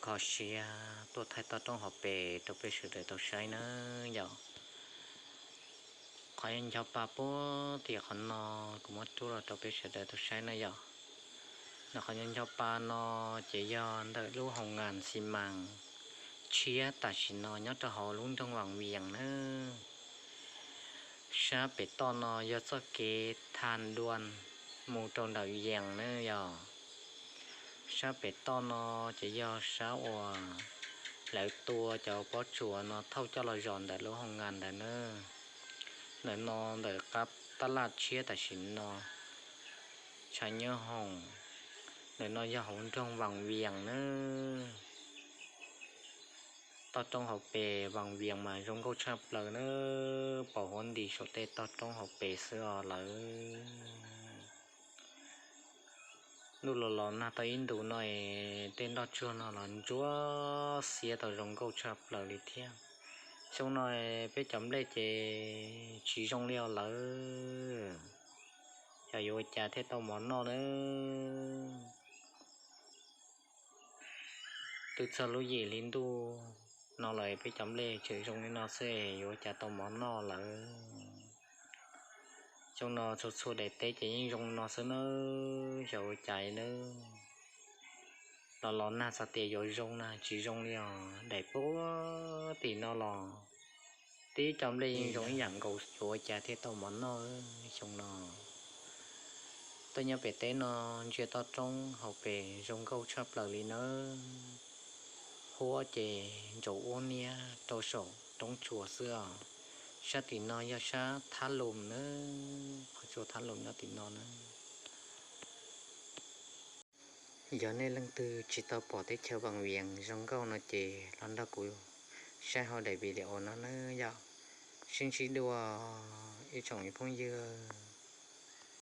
kho siab tuaj thaij toj roob hauv pes rau peb sawv daws tau saib nawb yom. Qhov nco nco pa puag tim qhov no kuv muab rub los rau peb sawv daws tau saib na yom. Ntawm qhov nco nco pa no ces yog ntawm lub hoo ngas xi mas tshiab tam sim no nyob rau hauv lub nroog Vaj Vias nawb. Sab pem toj no yog txoj kev tha dua mus rau ntawm Yees nawb yom. Sab pem toj no ces yog sab uas lawv tua cov pob tsuas no thauj coj los zom ntawm lub hoo ngas ntawd nawb. Ntawm no ntawm qab tab laj tshiab tam sim no tshav nyob hoom. Ntawm no yog hauv nroog Vaj Vias nawb. Toj roob hauv pes Vaj Vias mas zoo nkauj tshaj plaws nawb, pom huab nti saum tej toj roob hauv pes xwb os lawv. Ntuj los los nag tau ib ntus no es tej nroj tsuag no los ntsuab xiab tau zoo nkauj tshaj plaws li thiab. Xyoo no peb cov nplej ces tsis zoo li os lawv. Xyov yuav ua cas thiaj tau mov noj nawb. Twb txog lub yim hli ntuj no lawm peb cov nplej tseem zoo li no xwb yuav ua cas tau mov noj lawm. Xyoo no txhua txhua daim teb ces yeej zoo no xwb nawb, xyov ua cas nawb. Los los nag xav tias yuav zoo na tsis zoo li os, daim puag tim no los tib co nplej yeej zoo ib yam nkaus, yuav ua cas thiaj tau mov noj xyoo no. Tuaj nyob pem teb no ntsia toj roob hauv pes zoo nkauj tshaj plaws li nawb. Huab ces ntsaum ub niab rau saum roob tsuas xwb os. Sab tim no yog sab Thab Lus nawb, qhov tsua Thab Lus nyob tim no nawb. Yog nej leej twg tsis tau pom teb chaws Vaj Vias zoo nkauj no ces los nrog kuv saib hauv daim video no nawb yom. Sib ntsib dua ib tsoom phooj ywg.